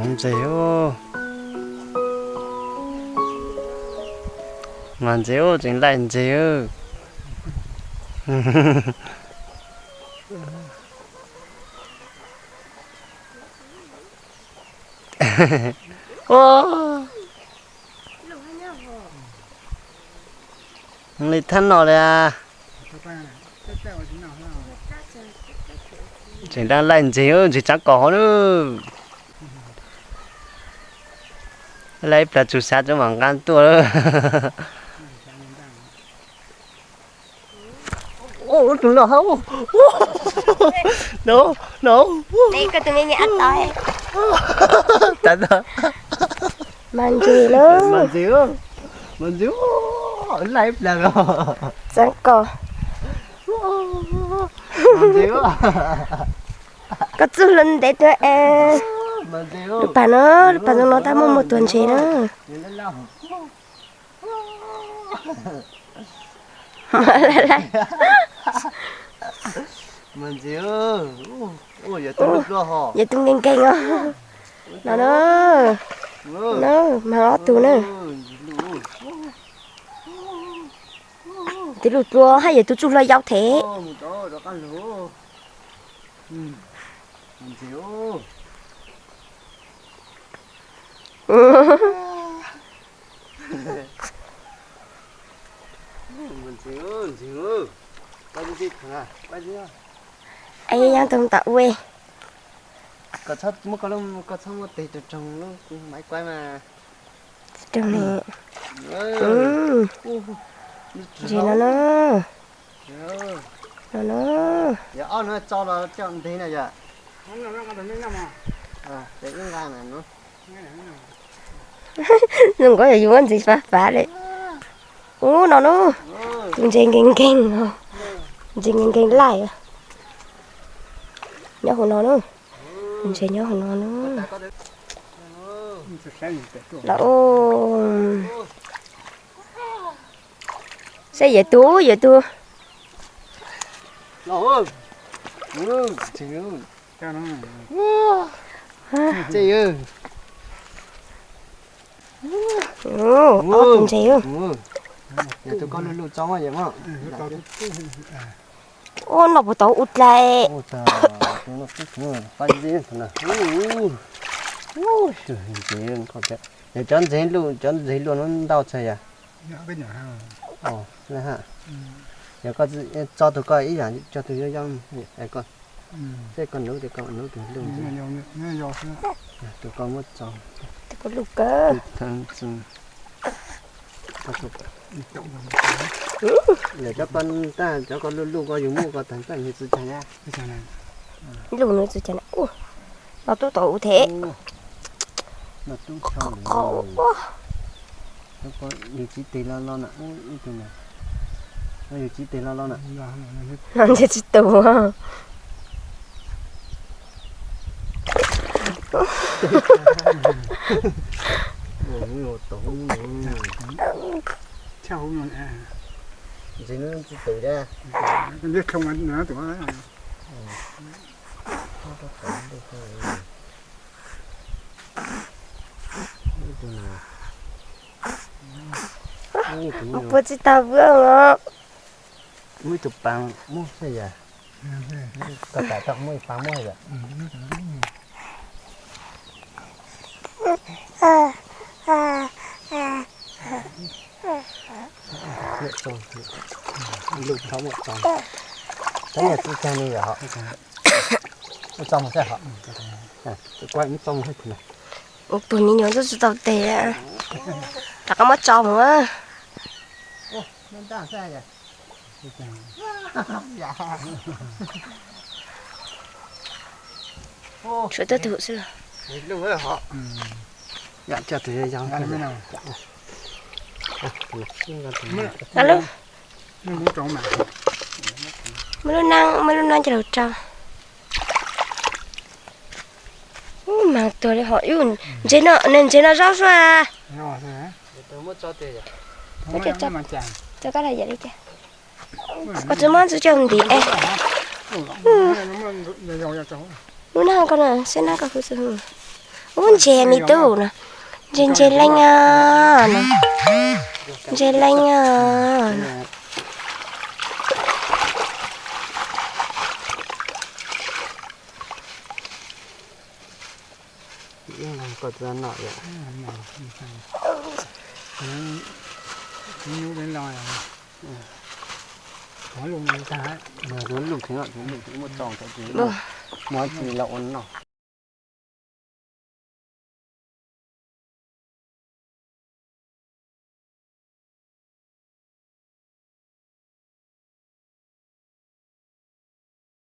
Ntses, mas ntses, tseem laij ntses. Li thab no li. Tseem laij ntses, ntses tsab kom hov na. Laij ib plag tsus xav tseem mam nqa tuaj. Tus no, no, no. Mas ntses na. Mas ntses, mas ntses, laij ib plag. Tsab kom. Mas ntses, koj txuj lawm ntev tuaj es. Lub pas no, lub pas ntoo no tab muaj muaj tuag ntses na. Yog tus nkeeg nkeeg os. No na, no mas ob tug na. Tus lub tlua hab yog tus tsuj hlua yau thev. Es yog tus tom ua, koj txhob muab tes roog roog lub maiv kuaib mas. Roog ne, ntses no na, no na. Zoo nkaus yog yus muab ntxiv fav fav li. Ub no na, tus ntses nkeeg nkeeg, ntses nkeeg nkeeg laij. Nyob hauv no na, tus ntses nyob hauv no na. Los, saib yawm tug, yawm tug. Ob tug ntses. Ua no puas tau ua dlai. Yog cov ntses luj, cov ntses luj no ntau txhaj yam. Yog koj tso tus koj ib yam, tso tus yob yob, seb koj nuv tus koj nuv tus luj. Tus koj muab tso, tus koj luj kawg. Yog cov koj, cov koj luj luj koj yus muab koj tag nrho nws tsis tag na. Luj nws tsis tag na. Los tub tau ua thev. Qhov, yus txiv tes lo lo na, ib tug na, yus txiv tes lo lo na. Ntsia tsis tus. Ntses tsis tus. Puas tsis tau vwm os. Muaj ib tug pas muab xwb yom. Koj tas tau muaj ib pas muab yom. Lub thab muab tso. Tab yog tsis tag nws yom. Muab tso mus xwb hos. Kuv muab tso mus hais tias, rov qab muab tso mus. Tshuav tuaj tus xwb los. Muaj lub, muaj lub neeb, muaj lub neeb coj los rau. Ub, mas tuag li hos. Ntses no, ntses no zaub sua. Koj tsis muab ntxuv coj ntim es. Lub nab ko na, seb nab ko hwv txwv. Ub, ntses me tub no, ntses, ntses leej os, ntses leej os. Muab tsis los ua no.